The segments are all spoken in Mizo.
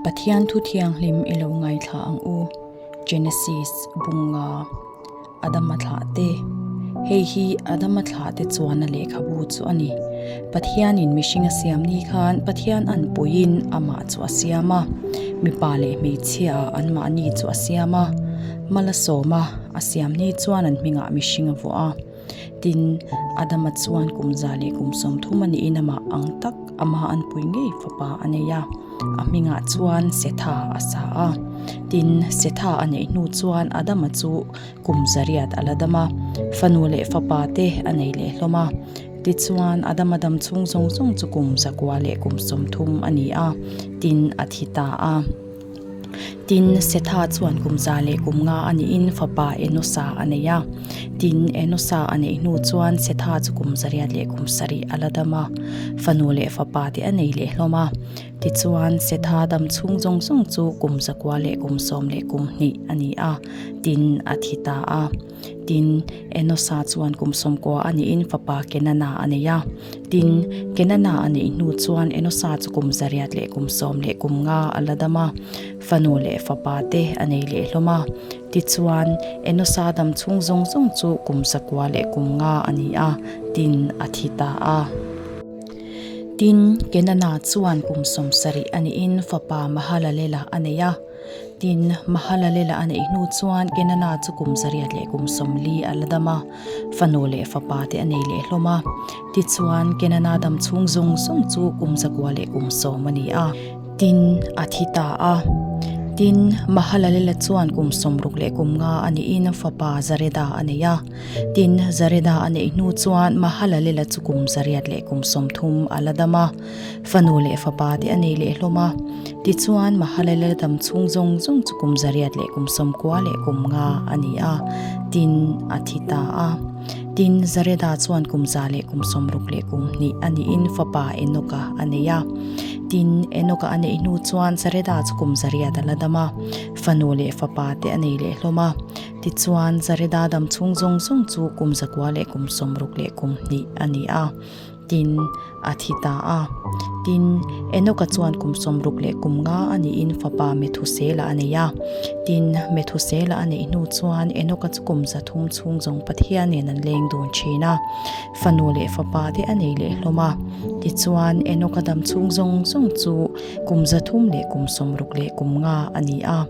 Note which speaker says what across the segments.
Speaker 1: Pathian thu thianghlim i lo ngaithla ang u, Genesis bunga Adama thlah te. Hei hi Adama thlah te chuan a lehkhabu chu a ni. Pathianin mihring a siam ni khan Pathian anpuiin amah chu a siam a, mipa leh hmeichhia ah anmahni chu a siam a, mal a sawm a, a siam ni chuan an hmingah mihring a vuah a. Tin, Adama chuan kum za leh kum 30 a niin amah ang tak ama anpui ngei fapa a nei a, a hmingah chuan Setha a sa a. Tin, Setha a neih hnu chuan Adama chu kum zariat a la dam a, fanu leh fapa te a nei leh hlawm a. Tichuan, Adama dam chhung zawng zawng chu kum zakua leh kum 30 a ni a, tin, a thi ta a. Tin, Setha chuan kum 105 a nihin fapa Enosa a nei a. Tin, Enosa a neih hnu chuan Setha chu kum 807 a la dam a, fanu leh fapa te a nei leh hlawm a. Tichuan, Setha dam chhung zawng zawng chu kum 912 a ni a, tin, a thi ta a. Tin, Enosa chuan kum 90 a nihin fapa Kenana a nei a. Tin, Kenana a neih hnu chuan Enosa chu kum 815 a la dam a, fanu leh fapa te a nei leh hlawm a. Tichuan, Enosa dam chhung zawng zawng chu kum 905 a ni a, tin, a thi ta a. Tin, Kenana chuan kum 70 a nihin fapa Mahalalela a nei a. Tin, Mahalalela a neih hnu chuan Kenana chu kum 840 a la dam a, fanu leh fapa te a nei leh hlawm a. Tichuan, Kenana dam chhung zawng zawng chu kum 910 a ni a. Tin, a thi ta a. Tin, Mahalalela chuan kum 65 a nihin fapa Zareda a nei a. Tin, Zareda a neih hnu chuan Mahalalela chu kum 830 a la dam a. Fanu leh fapa te a nei leh hlawm a. Tichuan, Mahalalel dam chhung zawng zawng chu kum 895 a ni a, tin, a thi ta a. Tin, Zareda chuan kum 162 a niin fapa Enoka a nei a. Tin, Enoka a neih hnu chuan Zareda chu kum 800 a la dam a, fanu leh fapa te a nei leh hlawm a. Tichuan, Zareda dam chhung zawng zawng chu kum 962 a ni a. Tin, a thi ta a. Tin, Enoka chuan kum 65 a niin fapa Methusela a nei a. Tin, Methusela a neih hnu chuan Enoka chu kum 300 chhung zawng Pathian nen an leng dun thin a. Fanu leh fapa te a nei leh hlawm a. Tichuan, Enoka dam chhung zawng zawng chu kum 365 a ni a.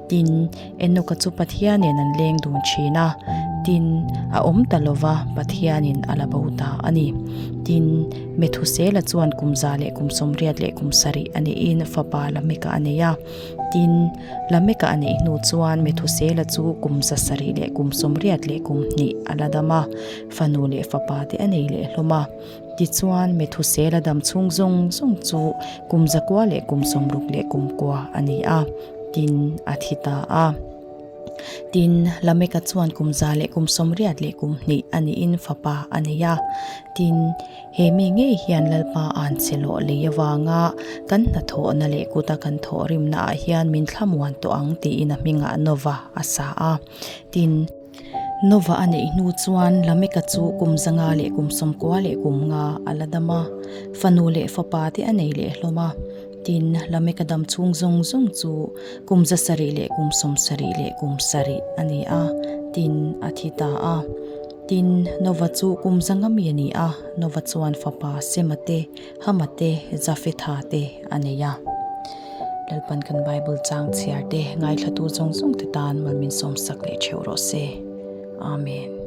Speaker 1: Tin, Enoka chu Pathian nen an leng dun thin a, tin, a awm ta lo va, Pathianin a la bo ta a ni. Tin, Methusela chuan kum 187 a neihin fapa Lameka a nei a. Tin, Lameka a neih hnu chuan Methusela chu kum 782 a la dam a, fanu leh fapa te a nei leh hlawm a. Tichuan, Methusela dam chhung zawng zawng chu kum 969 a ni a. Tin, a thi ta a. Tin, Lameka chuan kum 182 a niin fapa a nei a. Tin, he mi ngei hian Lalpa an che lawh lei avanga kan hnathawhna leh kuta kan thawhrimna ah hian min thlamuan tawh ang tiin a hmingah Nova a sa a. Tin, Nova a neih hnu chuan Lameka chu kum 595 a la dam a, fanu leh fapa te a nei leh hlawm a. Tin, Lameka dam chhung zawng zawng chu kum 777 a ni a, tin, a thi ta a. Tin, Nova chu kum 100 mi a ni a, Nova chuan fapa Sema te, Hama te, Jafetha te a nei a. Lalpan kan Bible chang chhiar te, ngaithlatu zawng zawng te tan mal min sawmsak leh theuh rawh se. Amen.